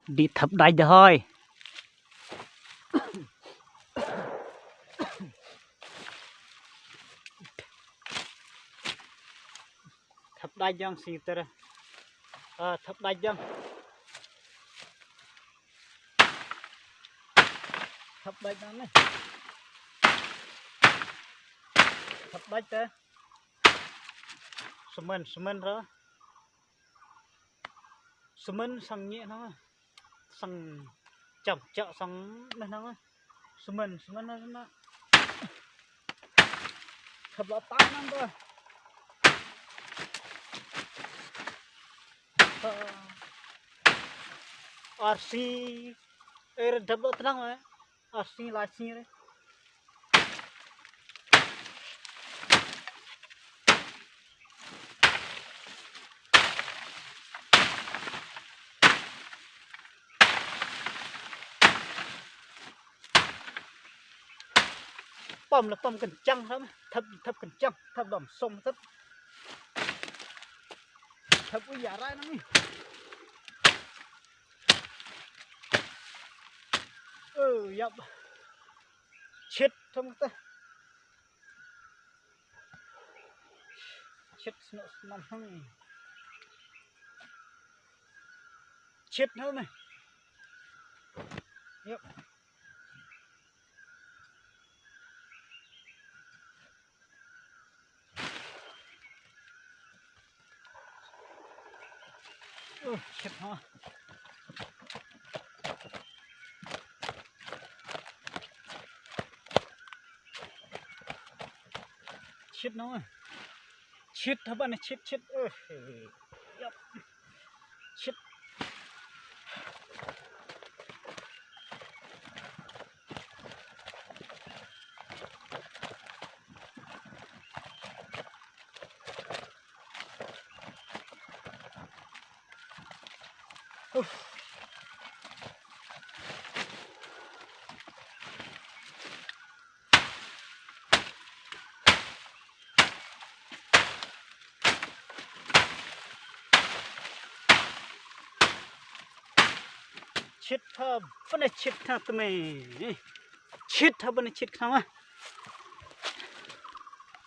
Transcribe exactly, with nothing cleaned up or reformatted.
Di thap dai da hoi. Thap dai jong si ter. Ah, thap dai jong. Thap dai jong ne. Thap dai te. Semen, semen ra. Semen sang nyi na. Sang cham cha sang na na. Semen, semen na na. Thap la ta nang ba. Arsi. Eh, thap la tenang eh. Arsi la si re. Pam la pam kan chang ram, thap thap kan chang, thap dom som thap. Thap u ya rai nang ni. Oh, yap. Chit thap ta. Chit sno snam hang. Chit hal ne. Yep. Oh, chit ha. Chit no. Chit haba ne chit chit. Oh, yep. Chit. Chit ha bane chit ha tme. Chit ha bane chit khnang ah.